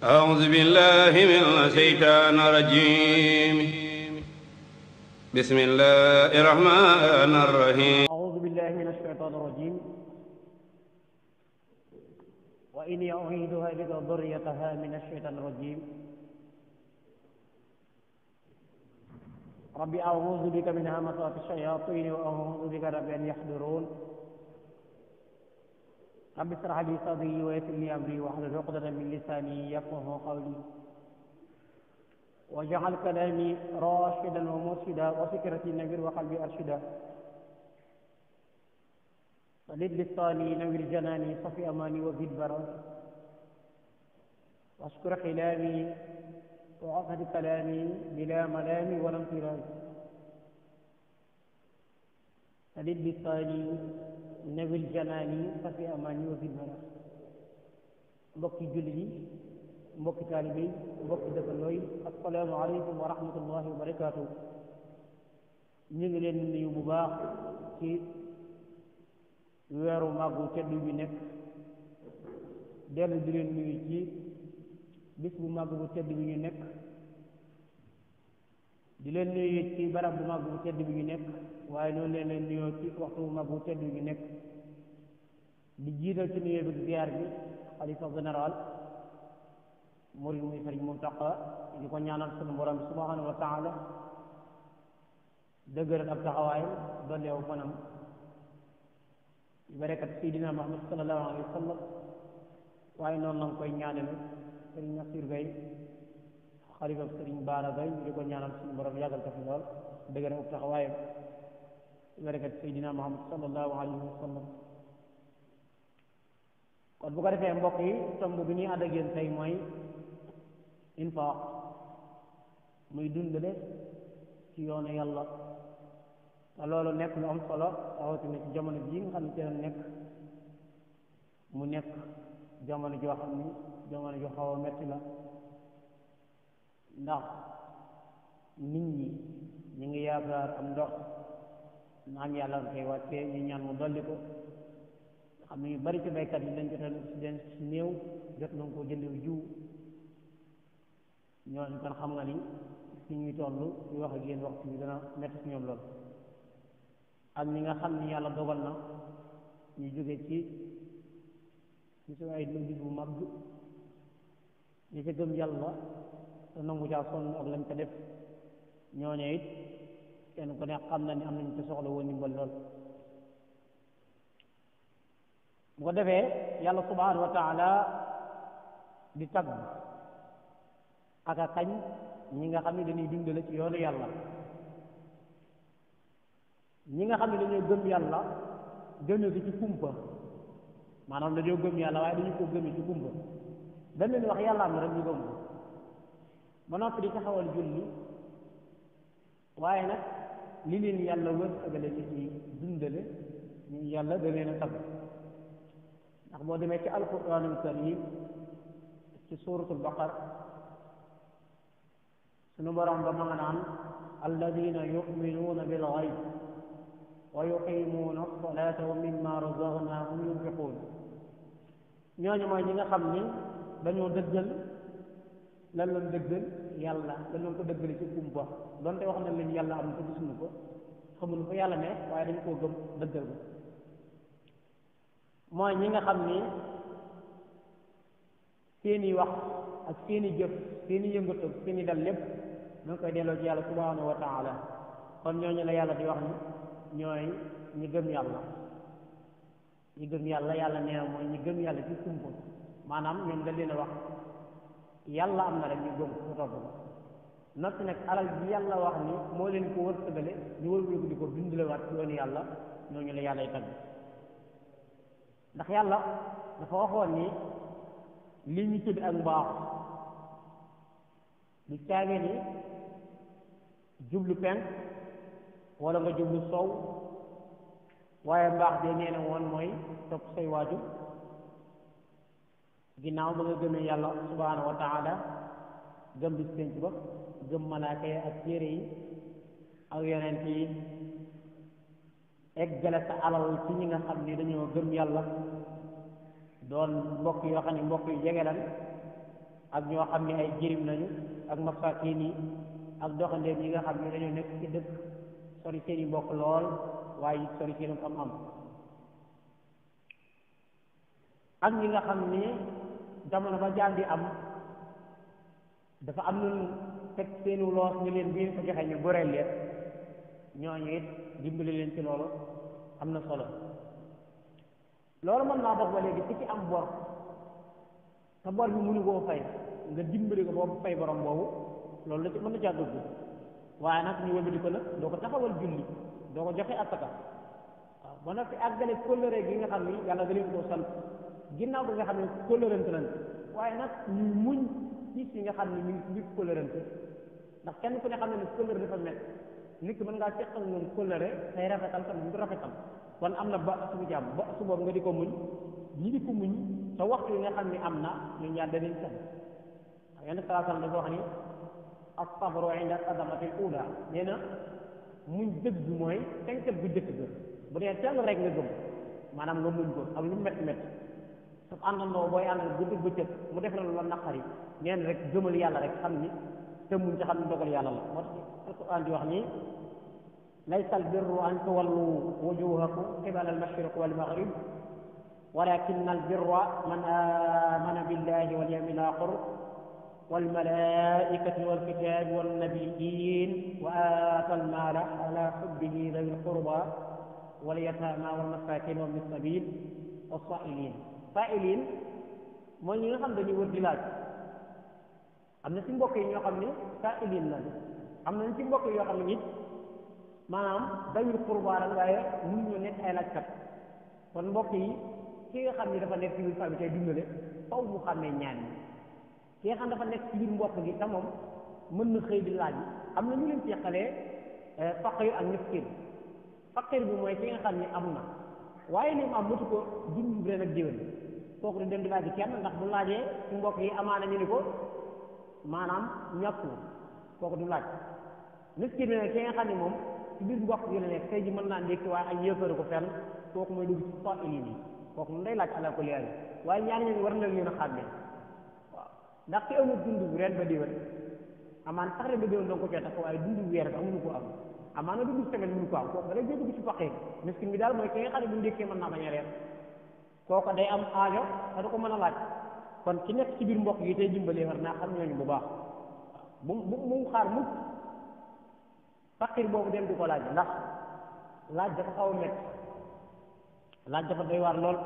أعوذ بالله من الشيطان الرجيم بسم الله الرحمن الرحيم أعوذ بالله من الشيطان الرجيم وإني أعيذها بك وذريتها من الشيطان الرجيم ربي أعوذ بك من همزات الشياطين وأعوذ بك رب أن يحضرون رب اشرح لي صدري ويسر لي أمري واحلل عقدة من لساني يفقهوا قولي واجعل كلامي راشدا ومرشدا وفكرتي نبير وقلبي أرشدا صليت لساني نوير جناني صفي أماني وزد براني واشكر خلامي وعقد كلامي بلا ملامي ولا انفراد صليت لساني نوير جناني صفي أماني وزد براني mbokki jullit yi mbokki taalibe yi mbokki dëkkandoo yi assalaamu aleykum wa rahmatullahi wa barakaatu. ñu ngi leen nuyu bu baax ci weeru màggu tedd bi nekk dellu di leen nuyu ci bis bu màgg bu tedd bi ñu nekk di leen nuyu ci barab bu màgg bu tedd bi ñu nekk waaye noonu leen nuyoo ci waxtu bu màgg bu tedd bi ñu nekk di jiital ci nuyoo bi ziyaar bi xalifa général murid muy Sëriñ Muntaqa di ko ñaanal sunu borom bi subhanahu wa taala dëgëral ab taxawaayam dolli aw fanam barakat Seydina Muhammad sallallahu alayhi wa sallam waaye noonu la nga koy ñaanale Sëriñ Nasir Gaye xalifa Sëriñ Baara Gaye di ko ñaanal sunu borom yàggal ko fi lool dëgëral ab taxawaayam barakat Seydina Muhammad sallallahu alayhi wa sallam. kon bu ko defee mbokk yi tomb bi ñuy ànd ak yéen tey mooy infaaq muy dundale ci yoonu yàlla te loolu nekk lu am solo rawatina ci jamono ji nga xam ne ci la nekk mu nekk jamono joo xam ni jamono ju xaw a metti la ndax nit ñi ñu ngi yaakaar am ndox naan yàlla nga koy wàccee ñu ñaan mu dolli ko xam ne yu bari ci baykat yi lañ jotal leen si néew jot nañ koo jëndew jiw ñooñu kon xam nga ni fi ñuy toll ñu wax ak yéen waxtu bi dana metti si ñoom lool ak ñi nga xam ni yàlla dogal na ñu jóge ci su ay bis bu mag ñi ca gëm yàlla te nangu caa sonn ak lañ ko def ñooñu it kenn ku ne xam na ni am nañ ko soxla woon ndimbal lool bu ko defee yàlla subhanahu wa taala di tagg ak a kañ ñi nga xam ne dañuy dundale ci yoonu yàlla ñi nga xam ne dañoo gëm yàlla gëmee ko ci kumpa maanaam dañoo gëm yàlla waaye dañu ko gëmee ci kumpa dañ leen wax yàlla am na rek ñu gëm ko ba noppi di taxawal julli waaye nag li leen yàlla wër agale ci ci dundale ñu yàlla da leen a tagg ndax boo demee ci alquranul karim ci suratul baqara sunu borom ba ma nga naan alladina yuminuuna bil gayb wa yuqimuuna alsalata wa mimma razaqnahum yunfiquun ñooñu mooy ñi nga xam ni dañoo dëggal lan lañ dëggal yàlla dañoo ko dëggale ci kumpa donte wax na leen yàlla am ko gisuñu ko xamuñu ko yàlla ne waaye dañ koo gëm dëggal ko mooy ñi nga xam ni seeni wax ak seeni jëf seeni yëngatu ak seeni dal lépp ñu ngi koy delloo ci yàlla subhanahu wa taala kon ñooñu la yàlla di wax ni ñooy ñi gëm yàlla ñi gëm yàlla yàlla nee na mooy ñi gëm yàlla ci kumpa maanaam ñoom da leen a wax yàlla am na rek ñu gëm ko topp ko noppi nag alal bi yàlla wax ni moo leen ko wërsëgale ñu wëlbatiku di ko dundalewaat ci yoonu yàlla ñooñu la yàlla y tagg ndax yàlla dafa waxoon ni li ñu tudd ak mbaax du caage ni jublu penk wala nga jublu sow waaye mbaax de nee na woon mooy topp say waajur ginnaaw ba nga gëmee yàlla subhanahu wa taala gëm bis penc ba gëm malaaka yi ak téere yi ak yonent yi eggale sa alal ci ñi nga xam ni dañoo gëm yàlla doon mbokk yoo xam ne mbokk yu jege lan ak ñoo xam ne ay jirim lañu ak masaakiin yi ak doxandéem yi nga xam ne dañoo nekk ci dëkk sori seen i mbokk lool waaye sori seen am ak ñi nga xam ne jamono ba jaam di am dafa am lu teg seenu loos ñu leen bi ko joxe ñu goreel leen ñooñu it dimbali leen ci loolu am na solo loolu mën naa dox ba léegi ci am bor te bor bi mënu koo fay nga dimbali ko boobu fay borom boobu loolu la ci mën na caa dugg waaye nag ñu wëlbati ko nag doo ko taxawal julli doo ko joxe asaka waaw ba noppi àggale kóllëre gi nga xam ni yàlla da leen koo sant ginnaaw bi nga xam ne kóllërante nañ waaye nag ñu muñ ci nga xam ne ñu ngi ci kóllërante ndax kenn ku ne xam ne ne kóllëre dafa mett nit ki mën ngaa seqal ñoom kóllëre tey rafetal tam du rafetal kon am na ba subu jàmm ba su boobu nga di ko muñ ñi di ko muñ te waxtu yi nga xam ne am na ñu ñaar danañ san xam yenn salaatam dafa wax ni as-sabru inda sadamatil ula nee na muñ dëgg mooy tenkat bu jëkk ga bu dee teel rek nga gëm maanaam nga muñ ko ak lu métti métti su àndandoo booy ànd guddi bëccëg mu def la lu la naqari neen rek gëmal yàlla rek xam ni te muñ ci xam ni dogal yàlla la moo tax alquran di wax ni laysa albirru an tuwallu wujuhakum qibala almashriq walmaghrib walakin albirra man amana billahi walyawmil akhir والملائكة والكتاب والنبيين وآتى المال على حبه ذوي القربى واليتامى والمساكين وابن السبيل والصائلين saa'iliin mooy ñi nga xam dañuy wër di laaj am na ci mbokk yi ñoo xam ne saa'iliin la am na ci mbokk yoo xam ne nit maanaam dawul xurbaaral waaye mun ñu nekk ay laajkat kon mbokk yi ki nga xam ne dafa nekk ci biir famille tey dundale faw mu xàmmee ñaan yi ki nga xam dafa nekk ci biir mbokk gi te moom mën na xëy di laaj am na ñu leen teqalee faqir ak miskin faqir bi mooy ki nga xam ne am na waaye li mu am mëtu ko dund ren ak déwén kooku di dem di laaj kenn ndax bu laajee ci mbokk yi amaana ñu ni ko maanaam ñàkku kooku du laaj miskin bi nag ki nga xam ne moom ci biir mbokk yi la nekk tey ji mën naa ndékki waaye ak yëfëru ko fenn kooku mooy dugg ci saa'iliin yi kooku mu day laaj ala kulli haal waaye ñaar ñooñu war na leen a xàmmee waaw ndax ki amul dund ren ba déwén amaan sax ren ba déwén danga ko cee takk waaye dund weer sax mënu ko am amaana dugg semaine mënu ko am kooku da lay dugg ci faqir miskin bi daal mooy ki nga xam ne bu ndékkee mën naa bañ a reer kooku day am aajo te du ko mën a laaj kon ki nekk ci biir mbokk yi tey dimbalee war naa xam ñooñu bu baax bu mu xaar mukk faqir boobu dem di ko laaj ndax laaj dafa xaw a métti laaj dafa doy waar lool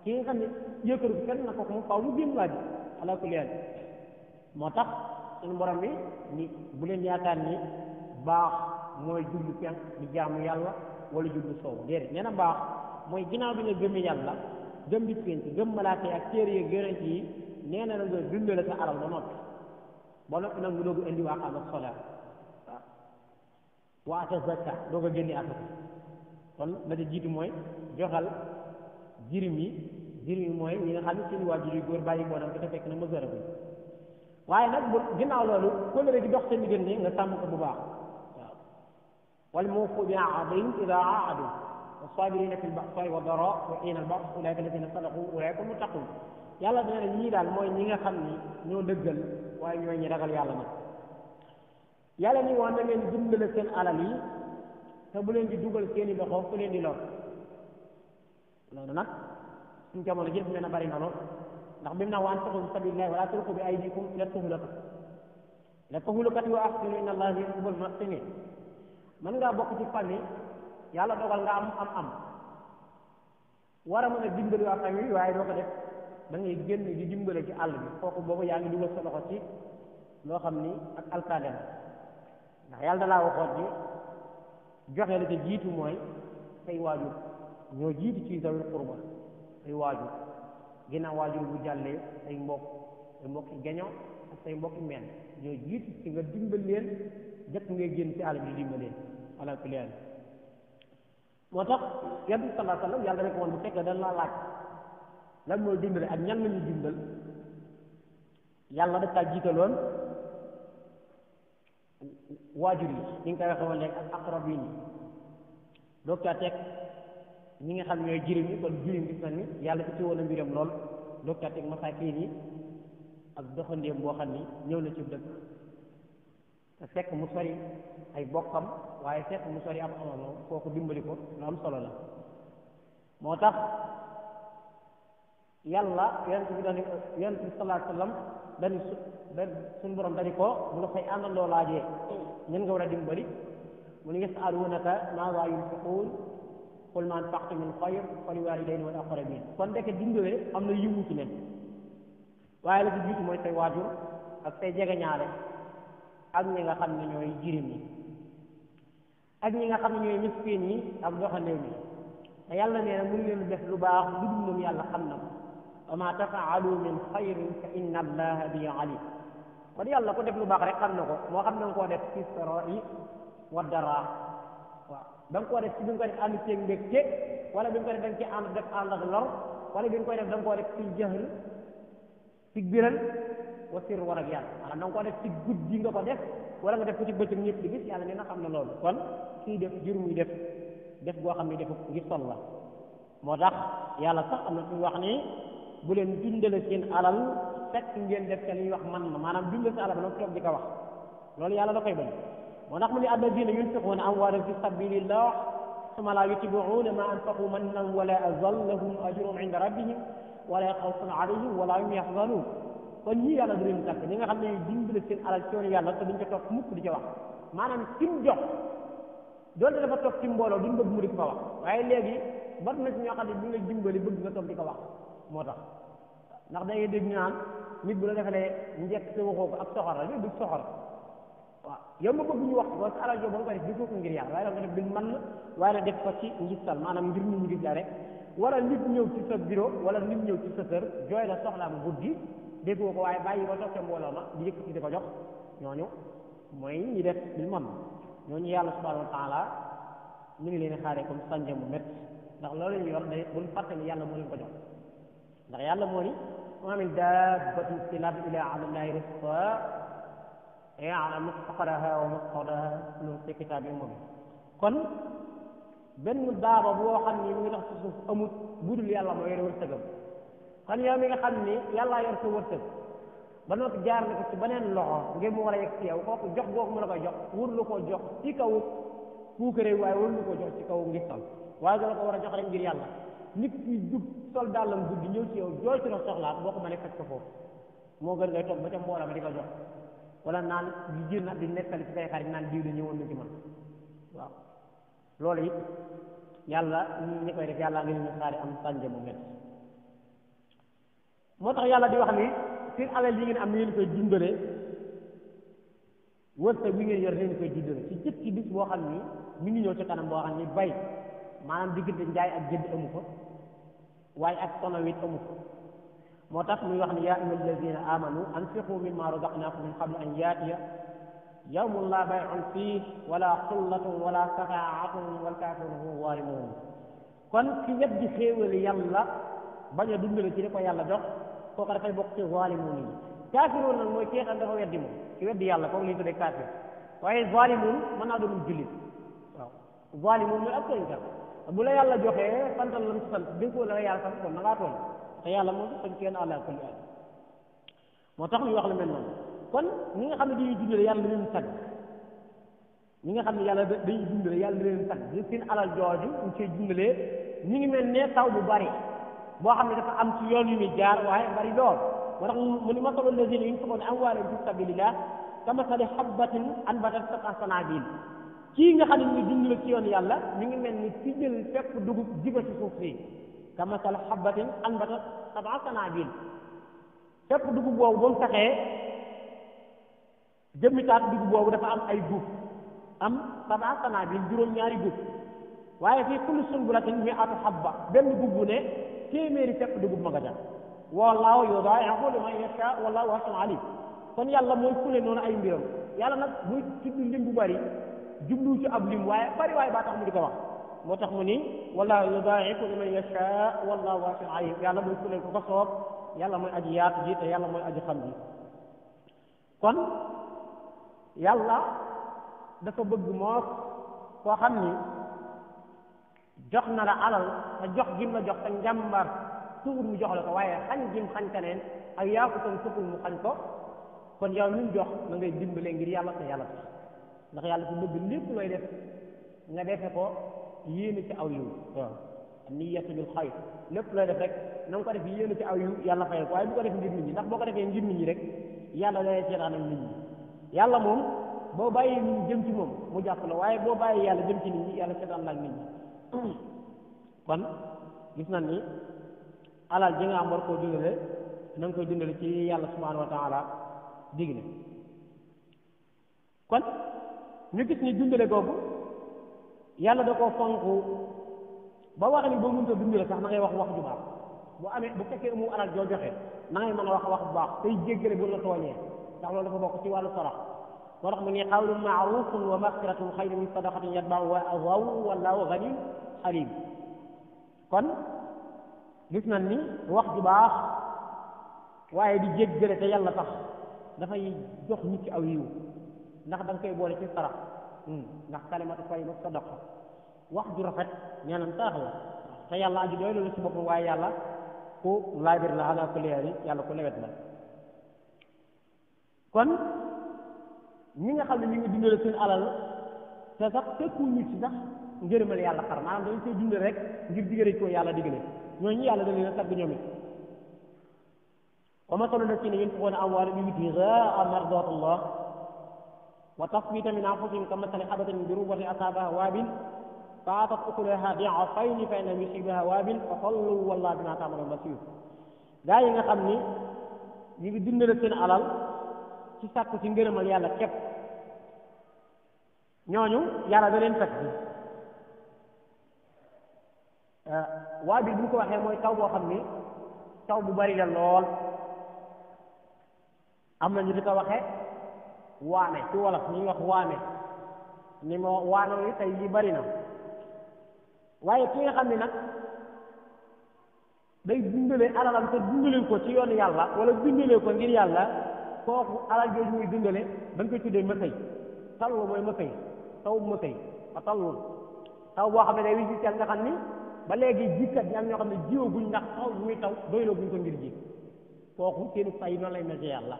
ki nga xam ne yëkkëru bi kenn na kooku mu faaw mu génn laaj ala kulli haal moo tax suñu borom bi ni bu leen yaakaar ni baax mooy jublu penk di jaamu yàlla wala jublu soow déedéet nee na baax mooy ginnaaw bi nga gëmee yàlla gëm di penk gëm malaaka yi ak téere yi yonent yi nee na nga dundale sa alal ba noppi nag mu doog indi waa aqaama salaat wa ata zakka doog a génne asaka kon la ca jiitu mooy joxal jirim yi mooy ñi nga xam ne seen waajur yu góor bàyyi ko nag te fekk na mesure bi waaye nag bu ginnaaw loolu kóllëre gi dox seen diggante nga sàmm ko bu baax waaw wal muufu bi ahdihim idaa aahadu was-saabiriina fil ba'saa'i wad-daraa'i wa hiina al-ba's ulaa'ika allaziina sadaqu ulaa'ika hum muttaquun yàlla nee na ñii daal mooy ñi nga xam ni ñoo dëggal waaye ñooy ñi ragal yàlla nag yàlla ni woon na ngeen dimbale seen alal yi te bu leen di dugal seeni loxo fu leen di lor loolu nag suñu jamono ji mel na bari na lool ndax bi mu na wa anfiqu fi sabiilillaahi wa laa tulqu bi aydiikum ilaa tahlukati wa ahsinu inna allaaha yuhibbul muhsiniin mën ngaa bokk ci famille yàlla dogal nga am war a mën a dimbali waa famille waaye doo ko def da ngay génn di dimbale ci àll bi kooku boobu yaa ngi dugal sa loxo ci loo xam ni ak alkaade la ndax yàlla da laa waxoon ni joxe la ca jiitu mooy say waajur ñoo jiitu ci zawil qurba say waajur ginnaaw waajur bu jàllee say mbokki geño ak say mbokki meen ñoo jiitu ci nga dimbal leen jëkk ngay génn ci àll bi di dimbaleen ala kulli haal moo tax yonent bi sallallahu alayhi wa sallam yàlla rek woon bu fekkee dañ laa laaj lan mooy dimbale ak ñan lañuy dimbal yàlla daf kaa jiitaloon waajur yi ñi nga koy waxee woon léegi ak aqrabiin yi doog caa teg ñi nga xam ñooy jirim yi kon jirim gis na ni yàlla ci woon a mbiram lool doog caa teg masaakiin yi ak doxandéem boo xam ni ñëw na ci dëkk te fekk mu sori ay bokkam waaye fekk mu sori am amano kooku dimbali ko lu am solo la moo tax yàlla yonent bi sallallahu alayhi wa sallam dañu suñu borom dañu ko bu la fay àndandoo laajee ñen nga war a dimbali mu ne yasalunaka maaza yunfiquun qul ma anfaqtu min xayr fali walidayni wal aqrabin kon ndeke dimbale am na yiwu ci ne waaye la ci jiitu mooy say waajur ak say jegeñaale ak ñi nga xam ne ñooy jirim yi ak ñi nga xam ne ñooy miskin yi ak doxandéem yi te yàlla nee na mu ngi leen def lu baax lu dul moom yàlla xam na ko wa ma tafaalu min xayrin fa inna allaha bi alim kon yàlla ko def lu baax rek xam na ko moo xam na nga koo def ci sarai wa dara waaw da nga koo def ci bi nga ko def ànd ceeg mbégte wala bi nga ko def da nga ci ànd def ànd ak lor wala bi nga koy def da nga koo def ci jahl ci biral wa sir war ak yàlla maanaam da nga koo def ci guddi nga ko def wala nga def ko ci bëccëg ñëpp di gis yàlla nee na xam na loolu kon kii def jur muy def goo xam ne def ngir sol la moo tax yàlla sax am na fi wax ni bu leen dundale seen alal fekk ngeen def te li ñuy wax man ma maanaam dundale seen alal ba nag toog di ko wax loolu yàlla da koy bañ moo tax mu ne alladina yunfiquuna amwaalahum fi sabilillah summa laa yutbi'uuna ma anfaqu mannan wala azan lahum ajruhum inda rabbihim wala xawfun alayhim wala hum yaxzanuun kon ñii yàlla du leen tàkk ñi nga xam ne dimbale seen alal ci yoonu yàlla te duñ ko toog mukk di ca wax maanaam kim jox doonte dafa toog ci mbooloo duñ bëgg mu di ko wax waaye léegi bari na ci ñoo xam ne duñ la dimbali bëgg nga toog di ko wax moo tax ndax da ngay dégg ñu naan nit bu la defalee njëkk te waxoo ko ak soxor la ñu du soxor waaw yow ma bëgg ñu wax ko sa alal joo ba nga ko def defoo ko ngir yàlla waaye da nga ko def bil man waaye na def ko ci ngistal maanaam ngir nit ñi gis la rek wala nit ñëw ci sa bureau wala nit ñëw ci sa kër jooy la soxlaam guddi déggoo ko waaye bàyyi ba toog ca mbooloo ma di yëkkati di ko jox ñooñu mooy ñi def bil man ñooñu yàlla subhanahu wa taala ñu ngi leen xaaree comme sànje mu métti ndax loolu ñu yor day buñ fàtte ni yàlla moo leen ko jox ndax yàlla moo ni ma min dabbatin fil ardi illa ala llahi rizquha ya'lamu mustaqarraha wa mustawdaaha kullun fi kitaabin mubiin kon benn daaba boo xam ni mu ngi tax ci suuf amut budul yàlla moo yore wërsëgam kon yow mi nga xam ni yàllaa yor sa wërsëg ba noppi jaar na ko ci beneen loxo ngir mu war a yegg ci yow kooku jox googu mu la koy jox wur lu koo jox ci kaw puukare waaye wur lu koo jox ci kaw ngistal waaye dala ko war a jox rek ngir yàlla nit ki jub sol dàllam guddi ñëw ci yow jooy ci la soxlaat boo ko mënee faj ko foofu moo gën ngay toog ba ca mbooloo ma di ko jox wala naan di génn di nekkali ci say xarit naan diw de ñëwoon na ci man waaw loolu it yàlla ñi koy def yàlla nga ñu xaari am sànje mu métti moo tax yàlla di wax ni seen alal yi ngeen am ni ngeen koy dundale wërsëg wi ngeen yor ngeen koy dundale ci jëkk ci bis boo xam ni mi ngi ñëw ci kanam boo xam ni bay maanaam diggante njaay ak jënd amu ko waaye ak sono wit amu ko moo tax muy wax ni yaa ayyuha alladina amanu anfiqu mimma razaqnakum min qabli an yaatiya yawmun la bay'un fiihi wala xullatun wala shafaa'atun wal kaafiruuna hum zaalimuun kon ki weddi xéewali yàlla bañ a dundale ci li ko yàlla jox kooku dafay bokk ci zaalimuun yi kaafiruun nag mooy kii xam dafa weddi moom ki weddi yàlla kooku la ñu tuddee kaafir waaye zaalimuun mën naa doon jullit waaw zaalimuun mooy ab tooñkat bu la yàlla joxee santal la mu sant bi ko la yàlla sant kon na ngaa tooñ te yàlla moom sañ kenn àlla kulli al moo tax muy wax lu mel noonu kon ñi nga xam ne dañuy dundale yàlla da leen sag ñi nga xam ne yàlla dañuy dundale yàlla da leen sag di seen alal jooju ñu koy dundalee ñi ngi mel ne taw bu bari boo xam ne dafa am ci yoon yu muy jaar waaye bari lool moo tax mu ni masalu lazina yunfiquuna amwaalahum fi sabilillah kamasali habbatin anbatat sab'a sanaabil kii nga xam ne ñu dundale ci yoon yàlla ñu ngi mel ni ci jël fekk dugub jiba ci suuf si kamasal habbatin anbatat sab'a sanaabil fekk dugub boobu ba mu saxee jëmmitaat dugub boobu dafa am ay guub am sab'a sanaabil juróom-ñaari guub waaye fii kulli sunbulatin mi'atu habba benn guub bu ne téeméeri fekk dugub ma nga ca wallaahu yudaa'ifu liman yashaa wallaahu waasi'un aliim kon yàlla mooy fule noonu ay mbiram yàlla nag muy tudd lim bu bari jublu ci ab lim waaye bari waaye baa tax mu di ko wax moo tax mu ni wallaahu yudaa'ifu liman yashaa wallaahu waasi'un aliim yàlla mooy fule ku ko soob yàlla mooy aji yaatu ji te yàlla mooy aji xam ji kon yàlla dafa bëgg moos koo xam ni jox na la alal te jox gim la jox te njàmbar tuur mu jox la ko waaye xañ jim xañ keneen ak yaa ko tam tuxul mu xañ ko kon yow mi mu jox na ngay dimbale ngir yàlla te yàlla tax ndax yàlla su bëgg lépp looy def nga defe ko yéene ci aw yiw waaw niyatu bil xayr lépp looy def rek na nga ko def yéene ci aw yiw yàlla fayal ko waaye bu ko def ngir nit ñi ndax boo ko defee ngir nit ñi rek yàlla day seetaan ak nit ñi yàlla moom boo bàyyi nit ñi jëm ci moom mu jàpp la waaye boo bàyyi yàlla jëm ci nit ñi yàlla seetaan la ak nit ñi kon gis nañ ni alal ji nga am war koo dundale na nga koy dundale ci yàlla subhanahu wa taala digle kon ñu gis ni dundale googu yàlla da koo fonk ba wax ni boo mënta dundale sax na ngay wax wax ju baax bu amee bu fekkee mu alal joo joxe na ngay mën a wax wax bu baax tey jéggale bu la tooñee ndax loolu dafa bokk ci wàllu sarax moo tax mu ne qawlun ma'rufun wa maghfiratun xayrun min sadaqatin yatba'uha adhan wallahu ghaniyyun halim kon gis nañ ni wax ju baax waaye di jéggale te yàlla tax dafay jox nit ci aw yiw ndax da nga koy boole ci sarax ndax kalimatu tayyiba sadaqa wax ju rafet ñaanam taax la te yàlla aju doy loolu ci boppam waaye yàlla ku laabir la ala kulli haal yàlla ku lewet la kon ñi nga xam ne ñu ngi dundale seen alal te sax fekkuñu ci sax ngërëmal yàlla xar maanaam dañ koy dundal rek ngir digale ko yàlla digale ñooñu yàlla da leen a tagg ñoom it wa masalu llaziina yunfiquuna amwaalahum ibtigaa'a mardaatillah wa tasbiitan min anfusihim kamasali habatin bi rubwatin asaabahaa waabil fa'aatat ukulahaa di'fayni fa in lam yusibhaa waabil fa tallu wallaahu bimaa ta'maluuna basiir gaa yi nga xam ni ñu ngi dundale seen alal ci sàkku ci ngërëmal yàlla képp ñooñu yàlla da leen fekk waabil bu ñu ko waxee mooy taw boo xam ni taw bu bari la lool am na ñu di ko waxee waame ci wolof ñuy wax waame ni moo waano yi tey yi bari na waaye ki nga xam ne nag day dundale alalam te dundale ko ci yoonu yàlla wala dundale ko ngir yàlla kooku alal jooju muy dundale dañ koy tuddee mësëy tallu mooy mësëy taw mësëy a tallu taw boo xam ne day wi ci nga xam ni ba léegi jikat ñi am ñoo xam ne jiwaguñ ndax taw bu muy taw doyloo buñ ko ngir ji kooku seen fay noonu lay mel ci yàlla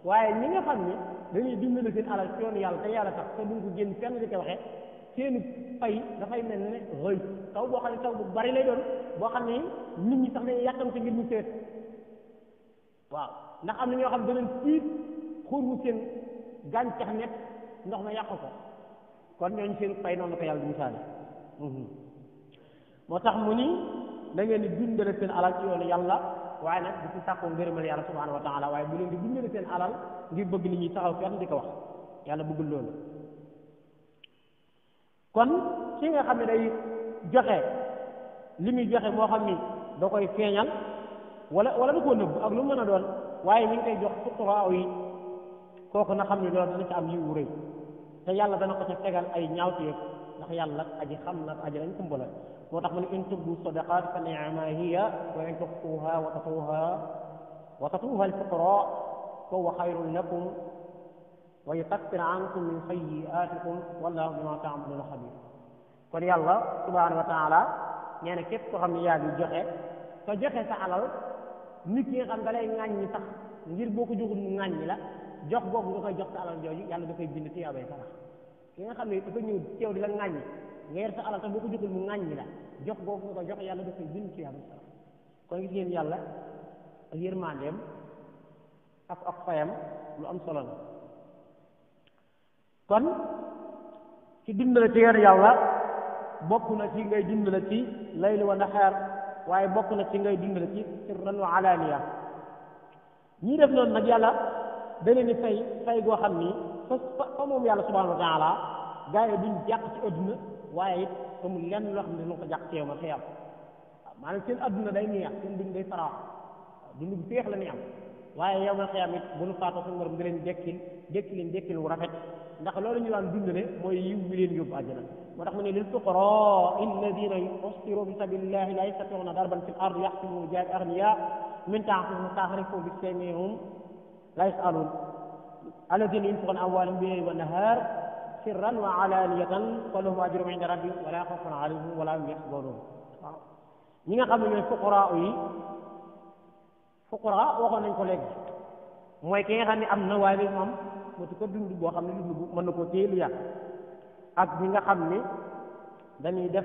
waaye ñi nga xam ne dañuy dimbali seen alal ci yoonu yàlla te yàlla tax te duñ ko génn fenn di ko waxe seen fay dafay mel ne rëy taw boo xam ne taw bu bari lay doon boo xam ne nit ñi sax dañuy yàkkamte ngir mu seet waaw ndax am na ñoo xam ne danañ tiit xur wu seen gàncax nekk ndox ma yàq ko kon ñooñu seen fay noonu la ko yàlla di misaale moo tax mu ni da ngeen di dundale seen alal ci yoonu yàlla waaye nag di ci sàkkoo ngërëmal yàlla subhanahu wa taala waaye bu leen di dundale seen alal ngir bëgg nit ñi taxaw fenn di ko wax yàlla bëggul loolu kon ki nga xam ne day joxe li muy joxe moo xam ni da koy feeñal wala da koo nëbb ak lu mën a doon waaye mi ngi koy jox fuqaraa yi kooku na xam ni loolu dana ci am yiw wu rëy te yàlla dana ko ca tegal ay ñaawteef ndax yàlla aji xam la aji lañ kumba la moo tax mu ne in tubdu sadaqaat fa ni'ma hiya wa in tuxfuha wa tatuha al-fuqaraa fa huwa xayrun lakum wa yukaffir ankum min sayyi'aatikum wallahu bima ta'maluuna xabiir kon yàlla subhanahu wa taala nee na képp koo xam ne yaa ngi joxe te joxe sa alal nit ki nga xam da lay ŋàññi sax ngir boo ko joxul mu ŋàññi la jox boobu nga koy jox sa alal jooju yàlla da koy bind tiyaabay sarax ki nga xam ne dafa ñëw teew di la ŋàññi nga yor sa alal te boo ko joxul mu ŋàññi la jox boobu nga koy jox yàlla da koy bind tiyaabay sarax kon gis ngeen yàlla ak yërmandeem ak fayam lu am solo la kon ci dundale ci yor yàlla bokk na ci ngay dundale ci layli wa nahaar waaye bokk na ci ngay dundale ci sirran wa alaaniya ñii def noonu nag yàlla da leen di fay goo xam ni fa moom yàlla subhanahu wa taala gaa yi duñ jàq ci adduna waaye it amul lenn loo xam ne dina ko jàq ci yow ma xiyam waaw maanaam seen adduna day neex seen dund day faraax dund bu féex la ni am waaye yow ma xiyam it bu nu faatoo suñu borom di leen dekkil wu rafet ndax loolu ñu daan dundale mooy yiw bi leen yóbbu àjjana moo tax mu ne lil fuqaraa alladina usiru fi sabilillahi la yastati'una darban fil ardi yaxsibuhum jaahilun aghniyaa min ta'affufihim ta'rifuhum bisimahum la yas'aluun alladina yunfiquuna amwaalahum bil-layli wan-nahaar sirran wa alaaniyatan falahum ajruhum inda rabbihim wa laa xawfun alayhim wa laa hum yaxzanuun waaw ñi nga xam ne ñooy fuqaraa yi fuqara waxoon nañ ko léegi mooy ki nga xam ne am na waaye moom motu ko dund boo xam ne dund bu mën na koo téye lu yàgg ak ñi nga xam ni dañuy def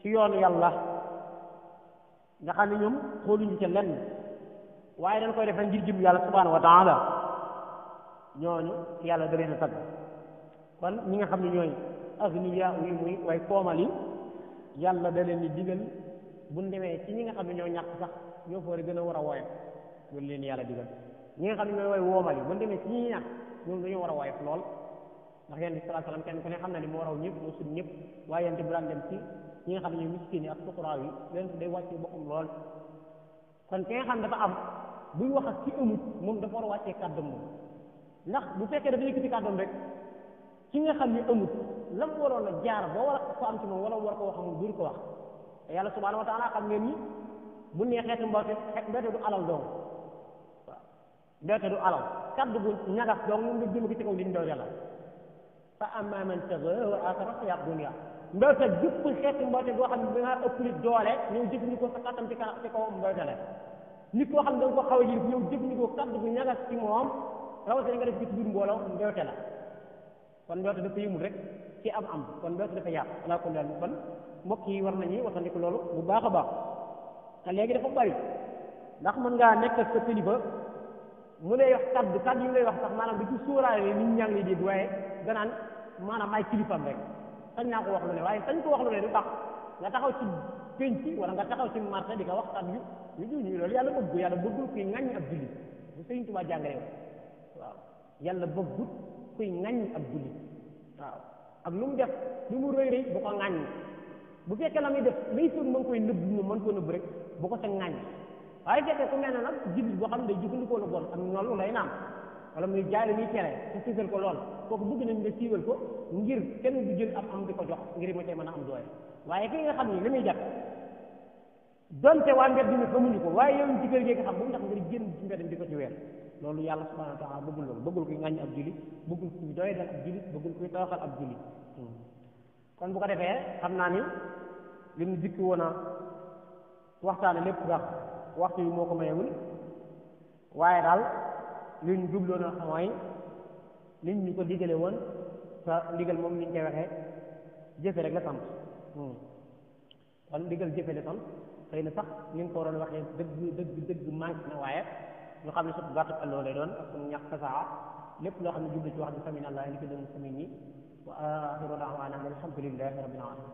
ci yoonu yàlla nga xam ne ñoom xooluñu ca lenn waaye dañ koy def ngir jëm yàlla subhanahu wa taala ñooñu yàlla da leen a tagg kon ñi nga xam ne ñooy agniya yi muy way koomal yi yàlla da leen di digal bu demee ci ñi nga xam ne ñoo ñàkk sax ñoo fa war a gën a war a woyof loolu leen yàlla digal ñi nga xam ne ñooy way woomal yi bu demee ci ñi ñàkk ñoom dañoo war a woyof lool ndax yonent bi sallallahu alayhi wasallam kenn ku ne xam na ni moo raw ñëpp moo sut ñëpp waaye yonent bi daan dem ci ñi nga xam ne ñooy miskin yi ak fuqaraa yi yonent day wàccee boppam lool kon ki nga xam dafa am buy wax ak ci amut moom dafa war a wàccee kàddam moom ndax bu fekkee dafa yëkkati kàddam rek ci nga xam ni amut lam waroon a jaar ba war a ko am ci moom wala war ko wax moom duur ko wax te yàlla subhanahu wa taala xam ngeen ni bu nee xeetu mboote du alal doom waaw mboote du alal kaddu bu ñagas doom moom nga jëm ko ci kaw liñ doon yàlla fa amma man taga wa athara hayat dunya mboote jëpp xeetu mboote boo xam ne da ngaa ëpp nit doole ñëw jëfandikoo sa kattam ci kaw mboote la nit koo xam ne da nga ko xaw a yëg ñëw jëfandikoo kaddu bu ñagas ci moom rawatina nga def ci biir mbooloo mboote la kon mboote dafa yëmul rek ci am kon mboote dafa yàq alaa kulli haal kon mbokk yi war nañu waxtandiku loolu bu baax a baax te léegi dafa bari ndax mën ngaa nekk ak sa kilifa mu lay wax kaddu yi lay wax sax maanaam di ci sóoraale nit ñaa ngi lay dégg waaye ganaan maanaam ay kilifam rek sañ naa ko wax lu ne waaye sañ ko wax lu ne du tax nga taxaw ci penc wala nga taxaw ci marché di ko wax kaddu yu ñu loolu yàlla bëggul kuy ŋaññi ab jullit bu Sëriñ Tuubaa jàngale waaw yàlla bëggut kuy ŋaññi ab jullit waaw ak lu mu def lu mu rëy bu ko ŋaññi bu fekkee la muy def lay soon mën koy nëbb moom mën koo nëbb rek bu ko sa ŋaññi waaye fekkee ku mel ne nag jullit boo xam ne day jëfandikoo lu bon ak noonu lay naan wala muy jaay la muy tere te siiwal ko lool kooku bëgg nañ nga siiwal ko ngir kenn du jël am di ko jox ngir ma cay mën a am doole waaye ki nga xam ni li muy def donte waa mbedd mi xamuñu ko waaye yow ci kër gi nga xam bu mu tax nga génn ci mbedd mi di ko ci weer loolu yàlla subhanahu wa taala bëggul loolu bëggul kuy ŋàññi ab jullit bëggul kuy doy dal ab jullit bëggul kuy tawaxal ab jullit kon bu ko defee xam naa ni li mu dikk woon a waxtaane lépp ndax waxtu yi moo ko mayewul waaye daal li ñu jubloon a mooy liñ ñu ko digale woon te ndigal moom niñ koy waxee jëfe rek la sant kon ndigal jëfe la sant xëy na sax ni nga ko waroon waxee dëgg manqué na waaye ñu xam ne suñu gàttu àlloo lay doon ak suñu ñàkk fasaa lépp loo xam ne jublu ci wax bi sami Allah li ko doon sami ñi wa axiru da'waana alhamdulillahi rabbil alamin